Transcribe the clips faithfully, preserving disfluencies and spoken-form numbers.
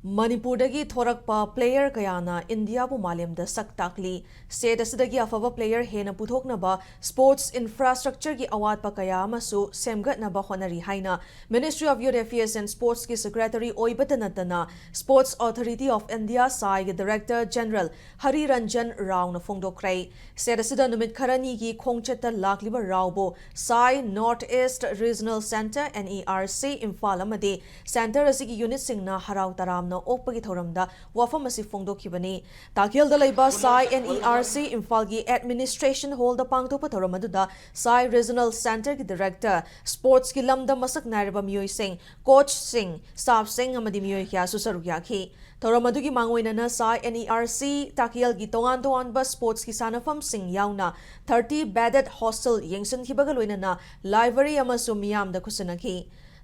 ꯃꯅꯤꯄꯨꯔꯗꯒꯤ ꯊꯣꯔꯛꯄ player ꯀꯌꯥꯅ ꯏꯟꯗꯤꯌꯥꯕꯨ ꯃꯥꯂꯦꯝꯗ ꯁꯛ ꯇꯥꯛꯂꯤ꯫ State ꯑꯁꯤꯗꯒꯤ ꯑꯐꯕ player ꯍꯦꯟꯅ ꯄꯨꯊꯣꯛꯅꯕ sports infrastructureꯒꯤ ꯑꯋꯥꯠꯄ ꯀꯌꯥ ꯑꯃꯁꯨ ꯁꯦꯝꯒꯠꯅꯕ ꯍꯣꯠꯅꯔꯤ ꯍꯥꯏꯅ Ministry of Youth Affairs and Sportsꯀꯤ Secretary ꯑꯣꯏꯕꯇ ꯅꯠꯇꯅ Sports Authority of India, SAIꯒꯤ Director General ꯍꯔꯤꯔꯟꯖꯟ ꯔꯥꯎꯅ ꯐꯣꯡꯗꯣꯛꯈ꯭ꯔꯦ꯫ State ꯑꯁꯤꯗ ꯅꯨꯃꯤꯠ ꯈꯔꯅꯤꯒꯤ ꯈꯣꯡꯆꯠꯇ ꯂꯥꯛꯂꯤꯕ ꯔꯥꯎꯕꯨ SAI North East Regional Centre, NERC, Imphal ꯑꯃꯗꯤ centre ꯑꯁꯤꯒꯤ unitꯁꯤꯡꯅ ꯍꯔꯥꯎ ꯇꯔꯥꯝꯅ ꯑꯣꯛꯄꯒꯤ ꯊꯧꯔꯝꯗ ꯋꯥꯐꯝ ꯑꯁꯤ ꯐꯣꯡꯗꯣꯛꯈꯤꯕꯅꯤ꯫ ꯇꯥꯈꯦꯜꯗ ꯂꯩꯕ SAI NERC ꯏꯝꯐꯥꯜꯒꯤ Administration Hallꯗ ꯄꯥꯡꯊꯣꯛꯄ ꯊꯧꯔꯝ ꯑꯗꯨꯗ SAI Regional Centreꯒꯤ Director, sportsꯀꯤ lamꯗ ꯃꯁꯛ ꯅꯥꯏꯔꯕ ꯃꯤꯑꯣꯏꯁꯤꯡ, coachꯁꯤꯡ, staffꯁꯤꯡ ꯑꯃꯗꯤ ꯃꯤꯑꯣꯏ ꯀꯌꯥꯁꯨ ꯁꯔꯨꯛ ꯌꯥꯈꯤ꯫ ꯊꯧꯔꯝ ꯑꯗꯨꯒꯤ ꯃꯥꯡꯑꯣꯏꯅꯅ SAI NERC ꯇꯥꯀꯤꯌꯜꯒꯤ ꯇꯣꯉꯥꯟ ꯇꯣꯉꯥꯟꯕ sportsꯀꯤ ꯁꯥꯟꯅꯐꯝꯁꯤꯡ ꯌꯥꯎꯅ thirty bedded hostel ꯌꯦꯡꯁꯤꯟꯈꯤꯕꯒ ꯂꯣꯏꯅꯅ library ꯑꯃꯁꯨ ꯃꯤꯌꯥꯝꯗ ꯈꯨꯠꯁꯤꯟꯅꯈꯤ꯫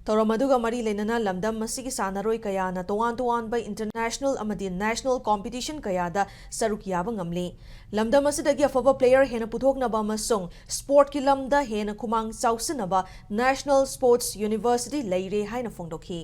ꯊꯧꯔꯝ ꯑꯗꯨꯒ ꯃꯔꯤ ꯂꯩꯅꯅ ꯂꯝꯗꯝ ꯑꯁꯤꯒꯤ ꯁꯥꯟꯅꯔꯣꯏ ꯀꯌꯥꯅ ꯇꯣꯉꯥꯟ ꯇꯣꯉꯥꯟꯕ international ꯑꯃꯗꯤ national competition ꯀꯌꯥꯗ ꯁꯔꯨꯛ ꯌꯥꯕ ꯉꯝꯂꯤ꯫ ꯂꯝꯗꯝ ꯑꯁꯤꯗꯒꯤ ꯑꯐꯕ player ꯍꯦꯟꯅ ꯄꯨꯊꯣꯛꯅꯕ ꯑꯃꯁꯨꯡ sportꯀꯤ ꯂꯝꯗ ꯍꯦꯟꯅ ꯈꯨꯃꯥꯡ ꯆꯥꯎꯁꯤꯟꯅꯕ National Sports University ꯂꯩꯔꯦ ꯍꯥꯏꯅ ꯐꯣꯡꯗꯣꯛꯈꯤ꯫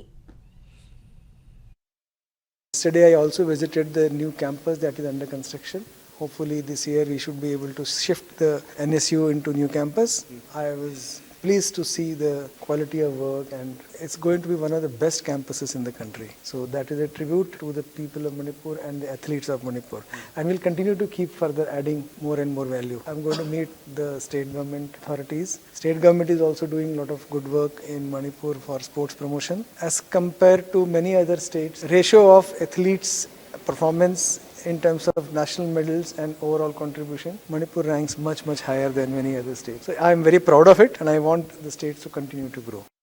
Yesterday, I also visited the new campus that is under construction. Hopefully, this year we should be able to shift the N S U into new campus. I was pleased to see the quality of work, and it's going to be one of the best campuses in the country. So that is a tribute to the people of Manipur and the athletes of Manipur. And we'll continue to keep further adding more and more value. I'm going to meet the state government authorities. State government is also doing a lot of good work in Manipur for sports promotion. As compared to many other states, ratio of athletes' performance in terms of national medals and overall contribution, Manipur ranks much, much higher than many other states. So I'm very proud of it, and I want the states to continue to grow.